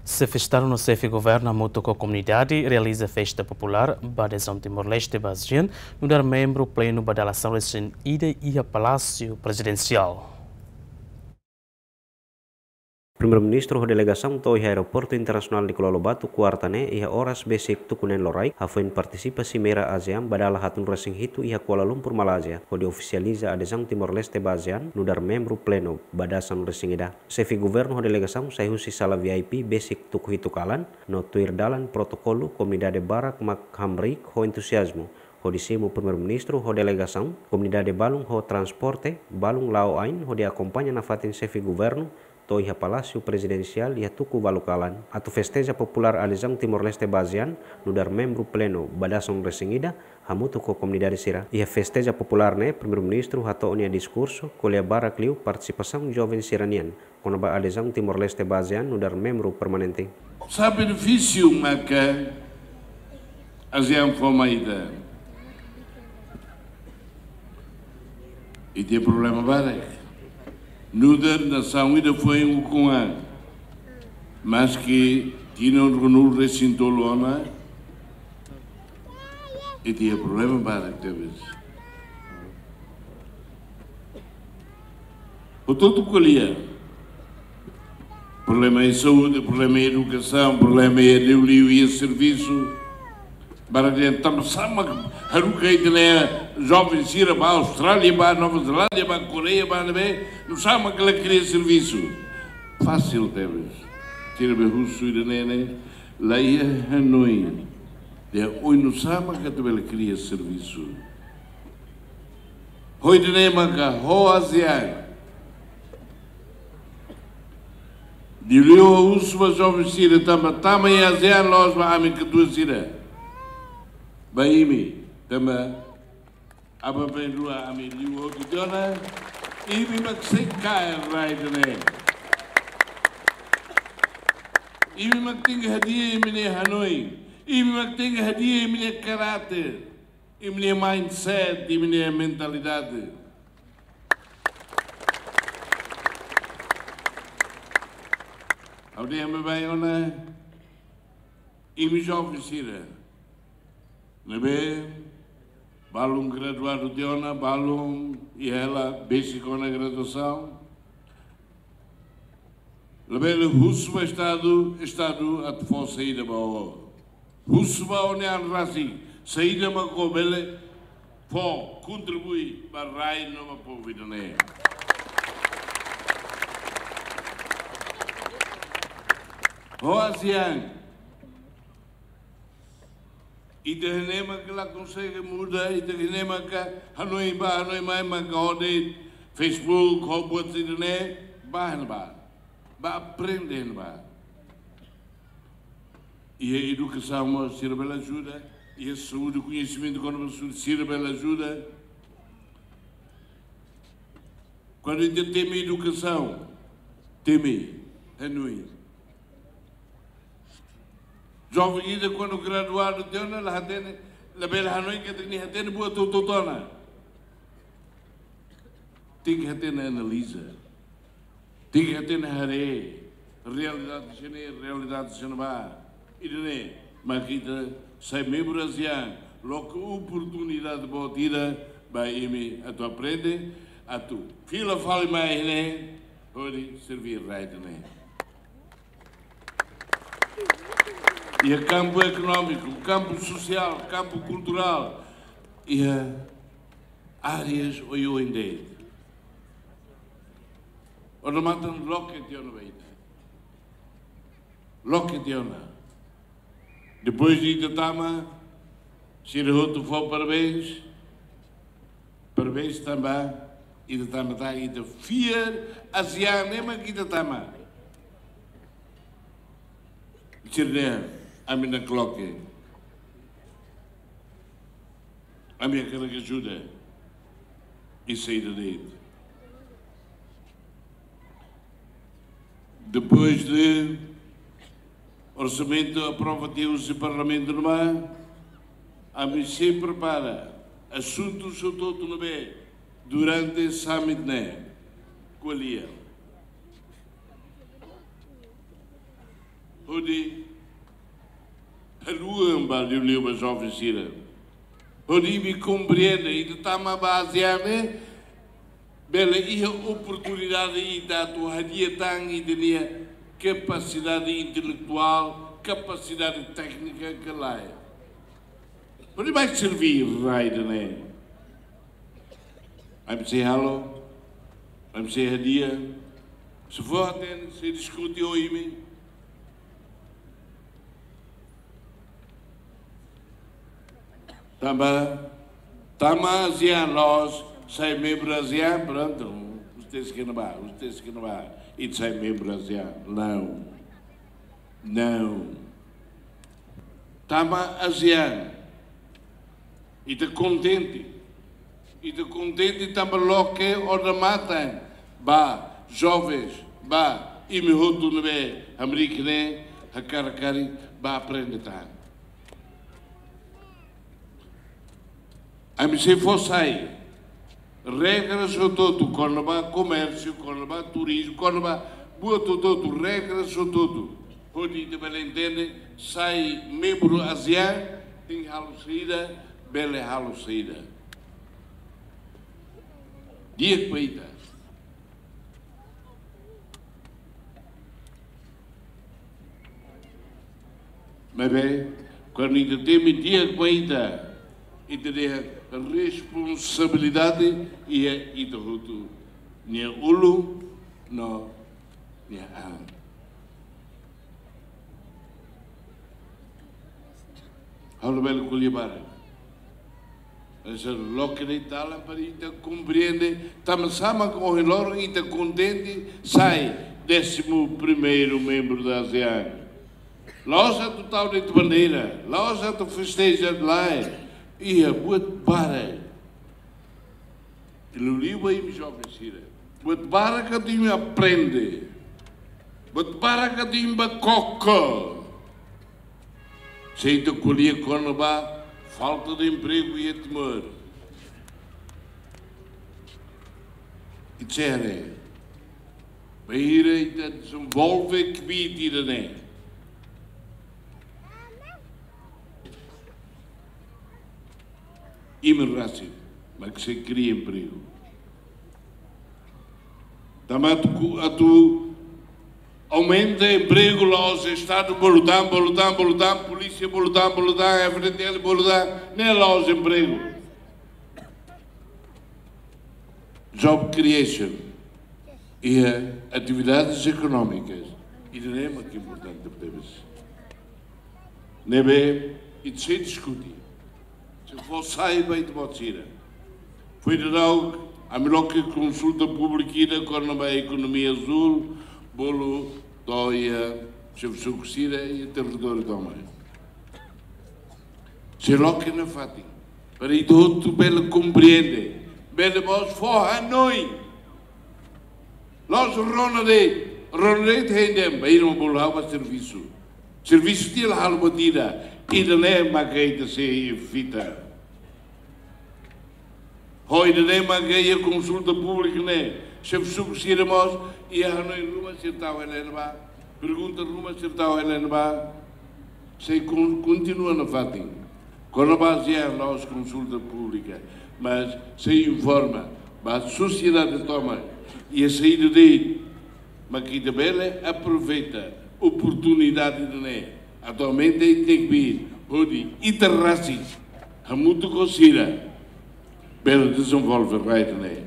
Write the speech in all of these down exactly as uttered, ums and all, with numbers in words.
Xefe Estadu no Xefe Governu hamutuk ho komunidade realiza festa populár ba adezaun Timor-Leste ba ASEAN, nu'udar membru plenu ba dala sanulu-resin-ida iha Palásiu Prezidensiál. Primeiru-Ministru ho delegasaun to'o iha Aeroportu Internasionál Nicolau Lobato, kuarta ne'e, iha oras besik tuku neen loraik, hafoin partisipa Simeira ASEAN ba dala haatnulu-resin-hitu iha Kuala Lumpur, Malázia, hodi ofisializa adezaun Timor-Leste ba ASEAN, nu'udar membru plenu ba dala sanulu-resin-ida. Xefe Governu ho delegasaun sai husi sala V I P besik tuku hitu kalan, no tuir dalan protokolu, komunidade barak mak hamriik ho entuziazmu hodi simu Primeiru-Ministru ho delegasaun, komunidade balun ho transporte balun la'o ain hodi akompaña nafatin Xefe Governu to'o iha Palásiu Prezidensiál iha tuku ualu kalan. Atu festeja populár adezaun Timor-Leste ba ASEAN, nu'udar membru plenu ba dala sanulu-resin-ida, hamutuk ho komunidade sira. Iha festeja populár ne'e, Primeiru-Ministru hato'o nia diskursu, ko'alia barak liu partisipasaun joven sira-nian kona-ba adezaun Timor-Leste ba ASEAN nu'udar membru permanente. Sabe benefísiu maka ASEAN fó mai ita? Ita iha problema barak. Nu'udar nasaun ida foin ukun an, maski tinan ruanulu-resin-tolu ona, ita iha problema barak tebes. Hotu-hotu ko'alia. Problema iha saúde, problema iha edukasaun, problema iha liuliu iha servisu. Barak dehan tanba sá mak haruka ita-nia joven sira ba Austrália, ba Nova Zelándia, ba Koreia, ba ne'ebé, nu'usá mak la kria servisu. Fasil tebes. Sira be husu ida-ne'e ne'e, la iha hanoin. Dehan oinsá mak atu bele kria servisu. Ho ida-ne'e maka ho ASEAN. Liuliu husu ba joven sira tanba tama iha ASEAN la'ós ba ami katuas sira. Ba imi, tanba aban-bainrua ami liu hotu tiha ona, imi mak sei kaer rai ida-ne'e. Imi mak tenke hadi'a imi-nia hanoin, imi mak tenke hadi'a imi-nia karáter, imi-nia mindset, imi-nia mentalidade. Ha'u dehan baibain ona, imi joven sira ne'ebé balun graduadu tiha ona, balun iha hela besik ona graduasaun. Labele husu ba Estadu, Estadu atu fó saida ba ó. Husu ba ó-nia an rasik, saida mak ó bele fó, kontribui ba rai no ba povu ida-ne'e. Ho ASEAN, ita hanesan mak la konsege muda, ita hanesan mak hanoin bá, hanoin mai, mak hodi Facebook, ho buat ida-ne'e, bá hanesan bá. Bá aprende hanesan bá. Iha edukasaun mós sira bele ajuda, iha saúde, koñesimentu kona-ba saúde sira bele ajuda. Kuandu ita temi edukasaun, temi hanoin. Joven ida kuandu graduadu tiha ona la hatene, labele hanoin katak nia hatene buat hotu-hotu ona. Tenke hatene analiza. Tenke hatene haree realidade sira-ne'e, realidade sira-ne'ebá. Ida-ne'e mak ita sai membru ASEAN, loke oportunidade boot ida ba imi atu aprende, atu fila fali mai ne'e, hodi serví rai ida-ne'e. Iha kampu ekonómiku, kampu sosiál, kampu kulturál, iha áreas oioin de'it. Odamatan loke tiha ona ba ita. Loke tiha ona. Depois de ita tama, sira hotu fó parabéns. Parabéns tanba ita tama, ita fiar ASEAN ne'e mak ita tama. Sira dehan, ami nakloke. Ami hakarak ajuda. I saida de'it. Depois de orsamentu aprova tiha husi Parlamentu nian, ami sei prepara asuntu hotu-hotu ne'ebé durante summit ne'e ko'alia. Hodi haluha ba liuliu ba joven sira. Hodi imi komprende, ita tama ba ASEAN ne'e, bele iha oportunidade ita atu hadi'a tan ita-nia kapasidade intelektuál, kapasidade téknika ka lae. Hodi bá serví rai ida-ne'e. Ami sei halo, ami sei hadi'a, sei fó-hatene, sei diskute ho imi. Tanba, tama ASEAN, la'ós sai membru ASEAN, prontu. Ustedes que não vá, ustedes que não vá. Ita sai membru ASEAN. Não. Não. Tama ASEAN. Ita kontente. Ita kontente tanba loke odamatan ba jovens, ba imi hotu ne'ebé hamriik ne'e, hakarak karik bá aprende tan. Ami sei fó sai regras hotu-hotu, kona-ba komérsiu, kona-ba turizmu, kona-ba buat hotu-hotu, regras hotu-hotu. Hodi ita bele entende, sai membru ASEAN, tenke halo saida, bele halo saida. Di'ak ba ita. Maibé, kuandu ita temi di'ak ba ita, ita dehan responsabilidade iha ita hotu nia ulun no nia an. Ha'u labele ko'alia barak. Ese loke de'it dalan para ita komprende, tanba sá mak ohin loron ita kontente sai décimo primeiro membro da ASEAN. La'ós atu tau de'it bandeira, la'ós atu festeja, lae, iha buat barak. Liuliu ba imi joven sira. Buat barak atu imi aprende. Buat barak atu imi bá koko. Se ita ko'alia kona-ba falta de emprego iha Timor. Ita sei haree. Bainhira ita dezenvolve kbiit ida-ne'e. Imi rasik mak sei kria empregu. Tanba atu ku-, atu aumenta empregu la'ós Estadu bolu tan, bolu tan, bolu tan, polísia bolu tan, bolu tan, F D T L bolu tan, ne'e la'ós empregu. Job creation iha atividades ekonómikas. Ida-ne'e mak importante tebes. Ne'ebé, ita sei diskute. Sei fó sai ba ita-boot sira. Foin daudauk, ami loke konsulta públika ida kona-ba ekonomia azúl, bolu to'o iha xefe suku sira iha territóriu tomak. Sei loke nafatin. Para ita hotu bele komprende. Bele mós fó hanoin. La'ós rona de'it, rona de'it hein de'it, bainhira mak bolu ha'u bá servisu. Servisu tiha la halo buat ida, ida-ne'e mak ita sei evita. Ho ida-ne'e mak iha konsulta públika ne'e, xefe suku sira mós iha hanoin ruma sira tau hela iha ne'ebá, pergunta ruma sira tau hela iha ne'ebá, sei kon-, kontinua nafatin. Kona-ba ASEAN la'ós konsulta públika, mas sei informa ba sosiedade tomak, iha saida de'it mak ita bele aproveita oportunidade ida-ne'e. Atualmente ita tenke hodi ita rasik hamutuk ho sira bele dezenvolve rai ida-ne'e.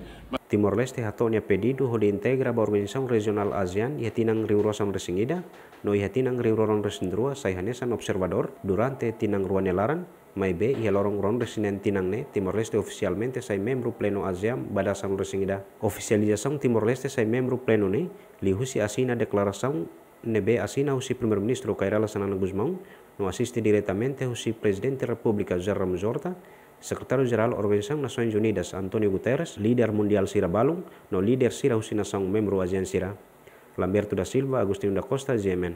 Timor-Leste hato'o nia pedidu hodi integra ba organizasaun rejionál ASEAN iha tinan rihun rua sanulu-resin-ida, no iha tinan rihun rua ruanulu-resin-rua sai hanesan observadór durante tinan rua nia laran, maibé iha loron ruanulu-resin-neen tinan ne'e, Timor-Leste ofisialmente sai membru plenu ASEAN ba dala sanulu-resin-ida. Ofisializasaun Timor-Leste sai membru plenu ne'e liuhusi asina deklarasaun ne'ebé asina husi Primeiru-Ministru Kay Rala Xanana Gusmão, no asiste diretamente husi Prezidente Repúblika José Ramos Horta, Sekretáriu Jerál Organizasaun Nasoins Unidas António Guterres, líder mundiál sira balun, no líder sira husi nasaun membru ASEAN sira. Lamberto da Silva, Agostinho da Costa, G M N.